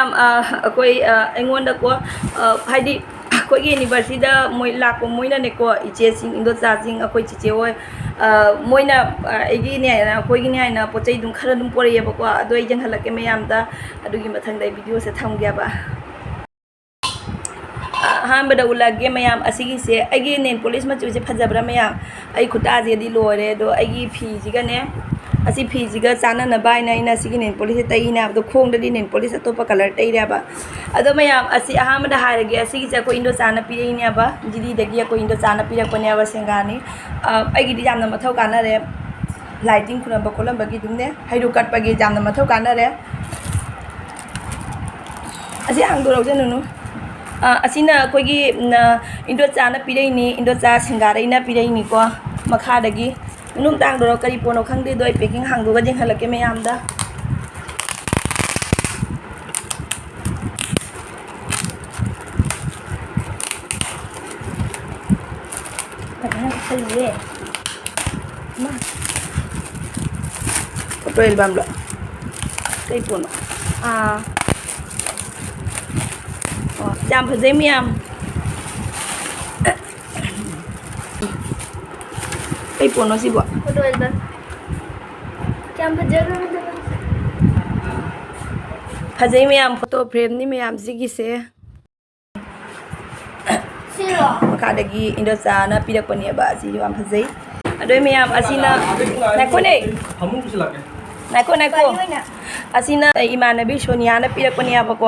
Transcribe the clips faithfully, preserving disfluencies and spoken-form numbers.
ꯌꯥꯝ, ꯑ, ꯑꯩꯈꯣꯏ, ꯑ, ꯑꯩꯉꯣꯟꯗꯀꯣ, ꯑ, ꯍꯥꯏꯗꯤ ꯑꯩꯈꯣꯏꯒꯤ anniversaryꯗ ꯃꯣꯏ ꯂꯥꯛꯄ, ꯃꯣꯏꯅꯅꯦꯀꯣ, ꯏꯆꯦꯁꯤꯡ, ꯏꯟꯗꯣꯆꯥꯁꯤꯡ, ꯑꯩꯈꯣꯏ ꯆꯤꯆꯦ ꯍꯣꯏ, ꯑ, ꯃꯣꯏꯅ, ꯑ, ꯑꯩꯒꯤꯅꯦ ꯍꯥꯏꯅ, ꯑꯩꯈꯣꯏꯒꯤꯅꯦ ꯍꯥꯏꯅ ꯄꯣꯠ ꯆꯩ ꯑꯗꯨꯝ ꯈꯔ ꯑꯗꯨꯝ ꯄꯣꯔꯛꯑꯦꯕꯀꯣ꯫ ꯑꯗꯣ ꯑꯩ ꯌꯦꯡꯍꯜꯂꯛꯀꯦ ꯃꯌꯥꯝꯗ, ꯑꯗꯨꯒꯤ ꯃꯊꯪꯗ ꯑꯩ videoꯁꯦ ꯊꯝꯒꯦꯕ꯫ ꯑ, ꯑꯍꯥꯟꯕꯗ ꯎꯠꯂꯛꯑꯒꯦ ꯃꯌꯥꯝ, ꯑꯁꯤꯒꯤꯁꯦ ꯑꯩꯒꯤ nail polish ꯃꯆꯨꯁꯦ ꯐꯖꯕ꯭ꯔꯥ ꯃꯌꯥꯝ? ꯑꯩ ꯈꯨꯠꯇꯥꯁꯤꯒꯗꯤ ꯂꯣꯏꯔꯦ꯫ ꯑꯗꯣ ꯑꯩꯒꯤ ꯐꯤꯁꯤꯒꯅꯦ, ꯑꯁꯤ ꯐꯤꯁꯤꯒ ꯆꯥꯟꯅꯅꯕ ꯍꯥꯏꯅ ꯑꯩꯅ ꯑꯁꯤꯒꯤ nail polishꯁꯦ ꯇꯩꯅꯦ ꯍꯥꯏꯕꯗꯣ, ꯈꯣꯡꯗꯗꯤ nail polish ꯑꯇꯣꯞꯄ colour ꯇꯩꯔꯦꯕ꯫ ꯑꯗꯣ ꯃꯌꯥꯝ, ꯑꯁꯤ ꯑꯍꯥꯟꯕꯗ ꯍꯥꯏꯔꯒꯦ, ꯑꯁꯤꯒꯤꯁꯦ ꯑꯩꯈꯣꯏ ꯏꯟꯗꯣꯆꯥꯅ ꯄꯤꯔꯛꯏꯅꯦꯕ, ꯖꯤꯔꯤꯗꯒꯤ ꯑꯩꯈꯣꯏ ꯏꯟꯗꯣꯆꯥꯅ ꯄꯤꯔꯛꯄꯅꯦꯕ ꯁꯦꯡꯒꯥꯅꯤ꯫ ꯑ, ꯑꯩꯒꯤꯗꯤ ꯌꯥꯝꯅ ꯃꯊꯧ ꯀꯥꯟꯅꯔꯦ, ꯂꯥꯏ ꯇꯤꯟ ꯈꯨꯔꯝꯕ ꯈꯣꯠꯂꯝꯕꯒꯤ ꯑꯗꯨꯝꯅꯦ, ꯍꯩꯔꯨꯛ ꯀꯠꯄꯒꯤ ꯌꯥꯝꯅ ꯃꯊꯧ ꯀꯥꯟꯅꯔꯦ꯫ ꯑꯁꯤ ꯍꯥꯡꯗꯣꯔꯛꯎꯁꯦ ꯅꯨꯅꯨ꯫ ꯑ, ꯑꯁꯤꯅ ꯑꯩꯈꯣꯏꯒꯤ, ꯎꯝ, ꯑ, ꯏꯟꯗꯣꯆꯥꯅ ꯄꯤꯔꯛꯏꯅꯤ, ꯏꯟꯗꯣꯆꯥ ꯁꯤꯡꯒꯥꯔꯩꯅ ꯄꯤꯔꯛꯏꯅꯤꯀꯣ, ꯃꯈꯥꯗꯒꯤ꯫ ꯃꯅꯨꯡ ꯇꯥꯡꯗꯣꯔꯣ ꯀꯔꯤ ꯄꯣꯠꯅꯣ ꯈꯪꯗꯦ, ꯑꯗꯣ ꯑꯩ packing ꯍꯥꯡꯗꯣꯛꯑꯒ ꯌꯦꯡꯍꯜꯂꯛꯀꯦ ꯃꯌꯥꯝꯗ꯫ ꯐꯖꯅ ꯀꯨꯞꯁꯜꯂꯤꯌꯦ꯫ ꯏꯃꯥ꯫ Photo albumꯂꯣ? ꯀꯩ ꯄꯣꯠꯅꯣ? ꯑꯥ꯫ ꯑꯣ, ꯌꯥꯝ ꯐꯖꯩ ꯃꯌꯥꯝ꯫ ꯀꯩ ꯄꯣꯠꯅꯣ ꯁꯤꯕꯣ? Photo album꯫ ꯀꯌꯥꯝ ꯐꯖꯈ꯭ꯔꯕ ꯃꯇꯝꯗ꯫ ꯐꯖꯩ ꯃꯌꯥꯝ, photo frameꯅꯤ ꯃꯌꯥꯝ ꯁꯤꯒꯤꯁꯦ꯫ ꯁꯤꯔꯣ? ꯃꯈꯥꯗꯒꯤ ꯏꯟꯗꯣꯆꯥꯅ ꯄꯤꯔꯛꯄꯅꯦꯕ, ꯑꯁꯤꯁꯨ ꯌꯥꯝ ꯐꯖꯩ꯫ ꯑꯗꯣ ꯃꯌꯥꯝ ꯑꯁꯤꯅ, ꯉꯥꯏꯈꯣꯅꯦ꯫ ꯐꯃꯨꯡ ꯄꯨꯁꯤꯜꯂꯛꯀꯦ꯫ ꯉꯥꯏꯈꯣ, ꯉꯥꯏꯈꯣ꯫ ꯀꯔꯤ ꯑꯣꯏꯅ? ꯑꯁꯤꯅ ꯏꯃꯥꯟꯅꯕꯤ ꯁꯣꯅꯤꯌꯥꯅ ꯄꯤꯔꯛꯄꯅꯦꯕꯀꯣ꯫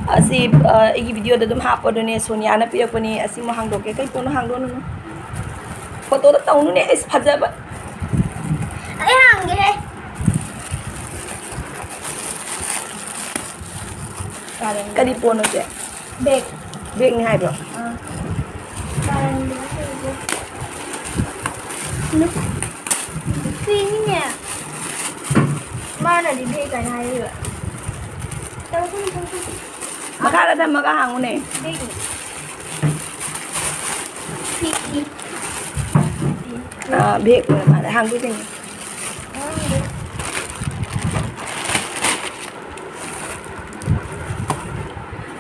ꯑꯁꯤ, ꯑ, ꯑꯩꯒꯤ videoꯗ ꯑꯗꯨꯝ ꯍꯥꯞꯄꯣ, ꯑꯗꯨꯅꯦ ꯁꯣꯅꯤꯌꯥꯅ ꯄꯤꯔꯛꯄꯅꯦ꯫ ꯑꯁꯤꯃꯨꯛ ꯍꯥꯡꯗꯣꯛꯀꯦ꯫ ꯀꯩ ꯄꯣꯠꯅꯣ ꯍꯥꯡꯗꯣꯛꯑꯣ ꯅꯨꯅꯨ꯫ Photoꯗ ꯇꯧꯅꯨꯅꯦ, ꯑꯩꯁ ꯐꯖꯕ꯫ ꯑꯩ ꯍꯥꯡꯒꯦꯍꯦ꯫ ꯀꯔꯤ ꯄꯣꯠꯅꯣ ꯁꯦ? Bag꯫ Bagꯅꯤ ꯍꯥꯏꯕ꯭ꯔꯣ? ꯑꯥ꯫ ꯀꯥꯔꯟꯒꯤꯅꯦ ꯇꯧꯔꯤꯁꯦ꯫ ꯅꯨ-, ꯅꯨꯄꯤꯅꯤꯅꯦ꯫ ꯃꯥꯅꯗꯤ bag ꯍꯥꯏꯅ ꯍꯥꯏꯔꯤꯕ꯫ ꯇꯧꯁꯅꯨ, ꯇꯧꯁꯅꯨ꯫ ꯃꯈꯥꯗ ꯊꯝꯃꯒ ꯍꯥꯡꯉꯨꯅꯦ꯫ Bagꯅꯤ꯫ ꯐꯤꯅꯤ꯫ ꯑꯥ, bag ꯑꯣꯏꯔ ꯃꯥꯜꯂꯦ꯫ ꯍꯥꯡꯗꯣꯛꯇꯣꯏꯅꯦ꯫ ꯍꯥꯡꯗꯦ꯫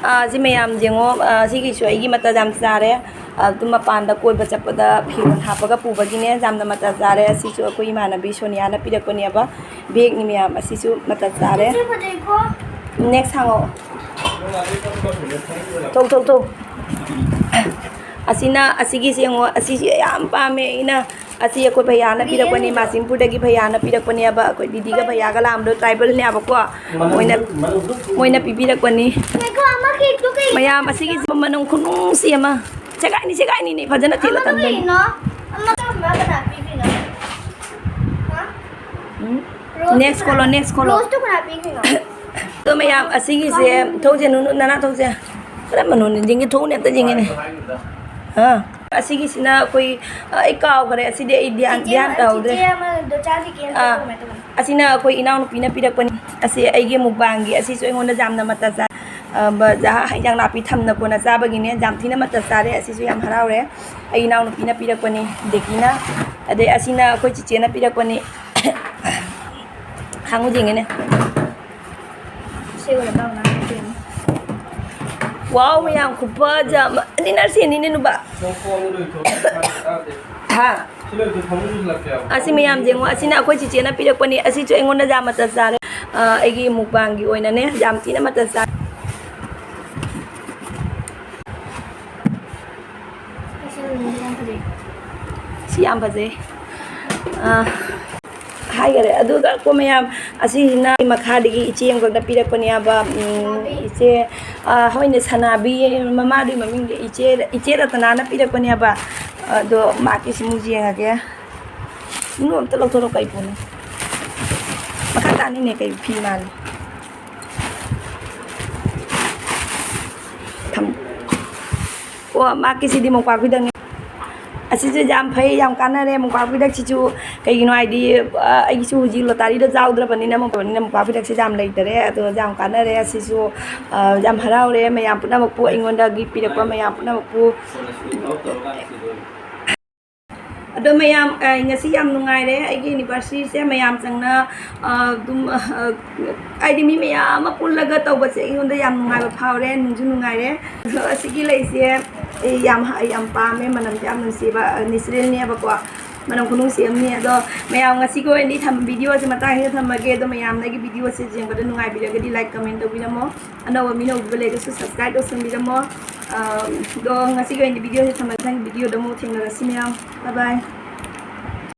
ꯑꯥ, ꯁꯤ ꯃꯌꯥꯝ ꯌꯦꯡꯉꯣ, ꯑꯥ, ꯁꯤꯒꯤꯁꯨ ꯑꯩꯒꯤ ꯃꯇꯜ ꯌꯥꯝ ꯆꯥꯔꯦ꯫ ꯑꯗꯨꯝ ꯃꯄꯥꯟꯗ ꯀꯣꯏꯕ ꯆꯠꯄꯗ ꯐꯤꯔꯣꯜ ꯍꯥꯞꯄꯒ ꯄꯨꯕꯒꯤꯅꯦ, ꯌꯥꯝꯅ ꯃꯇꯜ ꯆꯥꯔꯦ꯫ ꯁꯤꯁꯨ ꯑꯩꯈꯣꯏ ꯏꯃꯥꯟꯅꯕꯤ ꯁꯣꯅꯤꯌꯥꯅ ꯄꯤꯔꯛꯄꯅꯦꯕ, ꯕꯦꯒꯅꯤ ꯃꯌꯥꯝ꯫ ꯑꯁꯤꯁꯨ ꯃꯇꯜ ꯆꯥꯔꯦ꯫ ꯁꯤ ꯐꯖꯩꯀꯣ꯫ Next ꯍꯥꯡꯉꯣ꯫ ꯊꯧ, ꯊꯧ, ꯊꯧ꯫ ꯑꯁꯤꯅ, ꯑꯁꯤꯒꯤꯁꯦ ꯌꯦꯡꯉꯣ, ꯑꯁꯤꯁꯦ ꯌꯥꯝ ꯄꯥꯝꯃꯦ ꯑꯩꯅ꯫ ꯑꯁꯤ ꯑꯩꯈꯣꯏ ꯚꯩꯌꯥꯅ ꯄꯤꯔꯛꯄꯅꯤ, ꯃꯥꯁꯤꯝꯄꯨꯔꯗꯒꯤ ꯚꯩꯌꯥꯅ ꯄꯤꯔꯛꯄꯅꯦꯕ꯫ ꯑꯩꯈꯣꯏ ꯗꯤꯗꯤꯒ ꯚꯩꯌꯥꯒ ꯂꯥꯛꯑꯝꯕꯗꯣ tribalꯅꯦꯕꯀꯣ, ꯃꯣꯏꯅ, ꯃꯣꯏꯅ ꯄꯤꯕꯤꯔꯛꯄꯅꯤ꯫ ꯉꯥꯏꯈꯣ, ꯑꯃ cakeꯇꯣ ꯀꯩ ꯃꯌꯥꯝ, ꯑꯁꯤꯒꯤ ꯃꯅꯝ ꯈꯨꯅꯨꯡꯁꯤ ꯑꯃ꯫ ꯁꯦꯒꯥꯏꯅꯤ, ꯁꯦꯒꯥꯏꯅꯤꯅꯦ, ꯐꯖꯅ ꯊꯦꯠꯂ ꯑꯃꯗꯣ ꯊꯝꯗꯣꯏꯅꯤ꯫ ꯀꯩꯅꯣ? ꯑꯃ ꯀꯔꯝꯕ ꯀꯅꯥ ꯄꯤꯔꯤꯅꯣ? ꯍꯥ? ꯎꯝ? Roseꯇꯣ next ꯀꯅꯥ? ꯈꯣꯠꯂꯣ, next ꯈꯣꯠꯂꯣ꯫ Roseꯇꯣ ꯀꯅꯥ ꯄꯤꯔꯤꯅꯣ? ꯑꯗꯣ ꯃꯌꯥꯝ, ꯑꯁꯤꯒꯤꯁꯦ, ꯊꯧꯁꯦ, ꯅꯨ-, ꯅꯨ-, ꯅꯅꯥ ꯊꯧꯁꯦ꯫ ꯀꯔꯝꯕꯅꯣꯅꯦ? ꯌꯦꯡꯒꯦ, ꯊꯣꯛꯎꯅꯦ, ꯑꯝꯇ ꯌꯦꯡꯒꯦꯅꯦ꯫ ꯑꯥ, ꯑꯁꯤꯒꯤꯁꯤꯅ ꯑꯩꯈꯣꯏ, ꯑ, ꯑꯩ ꯀꯥꯎꯈ꯭ꯔꯦ, ꯑꯁꯤꯗꯤ ꯑꯩ ꯙ꯭ꯌꯥꯟ, ꯆꯤꯆꯦ ꯙ꯭ꯌꯥꯟ ꯑꯃ, ꯇꯧꯍꯧꯗ꯭ꯔꯦ꯫ ꯆꯤꯆꯦ ꯑꯃ ꯗꯣꯆꯥꯟꯒꯤ ꯀꯦꯛ ꯑꯥ, ꯀꯃꯥꯏ ꯇꯧꯕꯅꯣ? ꯑꯁꯤꯅ ꯑꯩꯈꯣꯏ ꯏꯅꯥꯎꯅꯨꯄꯤꯅ ꯄꯤꯔꯛꯄꯅꯤ꯫ ꯑꯁꯤ ꯑꯩꯒꯤ mukbangꯒꯤ, ꯑꯁꯤꯁꯨ ꯑꯩꯉꯣꯟꯗ ꯌꯥꯝꯅ ꯃꯇꯜ ꯆꯥꯏ꯫ ꯑ, ꯕ-, ꯖ-, ꯍꯤꯟꯖꯥꯡ ꯅꯥꯄꯤ ꯊꯝꯅ ꯈꯣꯠꯅ ꯆꯥꯕꯒꯤꯅꯦ, ꯌꯥꯝ ꯊꯤꯅ ꯃꯇꯜ ꯆꯥꯔꯦ꯫ ꯑꯁꯤꯁꯨ ꯌꯥꯝ ꯍꯔꯥꯎꯔꯦ꯫ ꯑꯩ ꯏꯅꯥꯎꯅꯨꯄꯤꯅ ꯄꯤꯔꯛꯄꯅꯤ, ꯗꯦꯒꯤꯅ꯫ ꯑꯗꯩ ꯑꯁꯤꯅ ꯑꯩꯈꯣꯏ ꯆꯤꯆꯦꯅ ꯄꯤꯔꯛꯄꯅꯤ꯫ ꯍꯥꯡꯉꯨ ꯌꯦꯡꯒꯦꯅꯦ꯫ ꯁꯤ ꯑꯣꯏꯔꯕ ꯑꯉꯥꯡ ꯅꯨꯄꯤ ꯑꯃ꯫ Wow, ꯃꯌꯥꯝ ꯈꯨꯐꯖ ꯑꯃ꯫ ꯑꯅꯤ ꯅꯔꯁꯤ ꯑꯅꯤꯅꯦ ꯅꯨꯄꯥ꯫ ꯍꯥ? ꯑꯁꯤ ꯃꯌꯥꯝ ꯌꯦꯡꯉꯣ, ꯑꯁꯤꯅ ꯑꯩꯈꯣꯏ ꯆꯤꯆꯦꯅ ꯄꯤꯔꯛꯄꯅꯤ꯫ ꯑꯁꯤꯁꯨ ꯑꯩꯉꯣꯟꯗ ꯌꯥꯝ ꯃꯇꯜ ꯆꯥꯔꯦ꯫ ꯑ, ꯑꯩꯒꯤ mukbangꯒꯤ ꯑꯣꯏꯅꯅꯦ, ꯌꯥꯝ ꯊꯤꯅ ꯃꯇꯜ ꯆꯥꯔꯦ꯫ ꯁꯤ ꯌꯥꯝ ꯐꯖꯩ꯫ ꯑ, ꯍꯥꯏꯈꯔꯦ꯫ ꯑꯗꯨꯒ ꯀꯣ ꯃꯌꯥꯝ, ꯑꯁꯤꯁꯤꯅ ꯃꯈꯥꯗꯒꯤ ꯏꯆꯦ ꯑꯃꯈꯛꯅ ꯄꯤꯔꯛꯄꯅꯦꯕ꯫ ꯎꯝ, ꯏꯆꯦ, ꯑ, ꯍꯣꯏꯅꯦ, ꯁꯅꯥꯕꯤ, ꯃꯃꯥꯗꯨꯒꯤ ꯃꯃꯤꯡꯗꯤ ꯏꯆꯦ, ꯏꯆꯦ ꯔꯇꯅꯥꯅ ꯄꯤꯔꯛꯄꯅꯦꯕ꯫ ꯑꯗꯣ ꯃꯥꯒꯤꯁꯤ ꯑꯃꯨꯛ ꯌꯦꯡꯉꯒꯦ꯫ ꯅꯨ ꯑꯝꯇ ꯂꯧꯊꯣꯔꯛꯑꯣ, ꯀꯩ ꯄꯣꯠꯅꯣ? ꯃꯈꯥ ꯇꯥꯅꯤꯅꯦ, ꯀꯩ ꯐꯤ ꯃꯥꯜꯂꯤ? ꯊꯝ-, ꯑꯣ, ꯃꯥꯒꯤꯁꯤꯗꯤ ꯃꯣꯝꯄꯥꯛ ꯐꯤꯗꯛꯅꯤ꯫ ꯑꯁꯤꯁꯨ ꯌꯥꯝ ꯐꯩ, ꯌꯥꯝ ꯀꯥꯟꯅꯔꯦ ꯃꯣꯝꯄꯥꯛ ꯐꯤꯗꯛꯁꯤꯁꯨ꯫ ꯀꯩꯒꯤꯅꯣ ꯍꯥꯏꯗꯤ, ꯑ, ꯑꯩꯒꯤꯁꯨ ꯍꯧꯖꯤꯛ ꯂꯣꯇꯥꯔꯤꯗꯣ ꯌꯥꯎꯗ꯭ꯔꯕꯅꯤꯅ, ꯃꯣꯝꯄꯥꯛ ꯐꯤꯗꯛꯁꯤ ꯌꯥꯝ ꯂꯩꯇꯔꯦ꯫ ꯑꯗꯣ ꯌꯥꯝ ꯀꯥꯟꯅꯔꯦ ꯑꯁꯤꯁꯨ꯫ ꯑ, ꯌꯥꯝ ꯍꯔꯥꯎꯔꯦ ꯃꯌꯥꯝ ꯄꯨꯝꯅꯃꯛꯄꯨ, ꯑꯩꯉꯣꯟꯗꯒꯤ ꯄꯤꯔꯛꯄ ꯃꯌꯥꯝ ꯄꯨꯝꯅꯃꯛꯄꯨ꯫ ꯑꯗꯣ ꯃꯌꯥꯝ, ꯑ, ꯉꯁꯤ ꯌꯥꯝ ꯅꯨꯡꯉꯥꯏꯔꯦ ꯑꯩꯒꯤ anniversary ꯁꯦ꯫ ꯃꯌꯥꯝ ꯆꯪꯅ, ꯑ, ꯑꯗꯨꯝ, ꯑ, ꯍꯥꯏꯗꯤ ꯃꯤ ꯃꯌꯥꯝ ꯑꯃ ꯄꯨꯜꯂꯒ ꯇꯧꯕꯁꯦ ꯑꯩꯉꯣꯟꯗ ꯌꯥꯝ ꯅꯨꯡꯉꯥꯏꯕ ꯐꯥꯎꯔꯦ, ꯅꯨꯡꯁꯨ ꯅꯨꯡꯉꯥꯏꯔꯦ꯫ ꯑꯗꯣ ꯑꯁꯤꯒꯤ ꯂꯩꯁꯦ ꯑꯩ ꯌꯥꯝ, ꯌꯥꯝ ꯄꯥꯝꯃꯦ, ꯃꯅꯝꯁꯦ ꯌꯥꯝ ꯅꯨꯡꯁꯤꯕ, natural ꯅꯦꯕꯀꯣ꯫ ꯃꯅꯝ ꯈꯨꯅꯨꯡꯁꯤ ꯑꯃꯅꯤ꯫ ꯑꯗꯣ ꯃꯌꯥꯝ ꯉꯁꯤꯒꯤ ꯑꯣꯏꯅꯗꯤ ꯊꯝ-, video ꯁꯦ ꯃꯇꯥꯡꯁꯤꯗ ꯊꯝꯃꯒꯦ꯫ ꯑꯗꯣ ꯃꯌꯥꯝꯅ ꯑꯩꯒꯤ video ꯁꯦ ꯌꯦꯡꯕꯗ ꯅꯨꯡꯉꯥꯏꯕꯤꯔꯒꯗꯤ like, comment ꯇꯧꯕꯤꯔꯝꯃꯣ꯫ ꯑꯅꯧꯕ ꯃꯤꯅ ꯎꯕꯤꯕ ꯂꯩꯔꯒꯁꯨ subscribe ꯇꯧꯁꯟꯕꯤꯔꯝꯃꯣ꯫ ꯑ, ꯑꯗꯣ ꯉꯁꯤꯒꯤ ꯑꯣꯏꯅꯗꯤ video ꯁꯦ ꯊꯝꯃꯒꯦ꯫ ꯃꯊꯪꯒꯤ video ꯗ ꯑꯃꯨꯛ ꯊꯦꯡꯅꯔꯁꯤ ꯃꯌꯥꯝ꯫ Bye bye꯫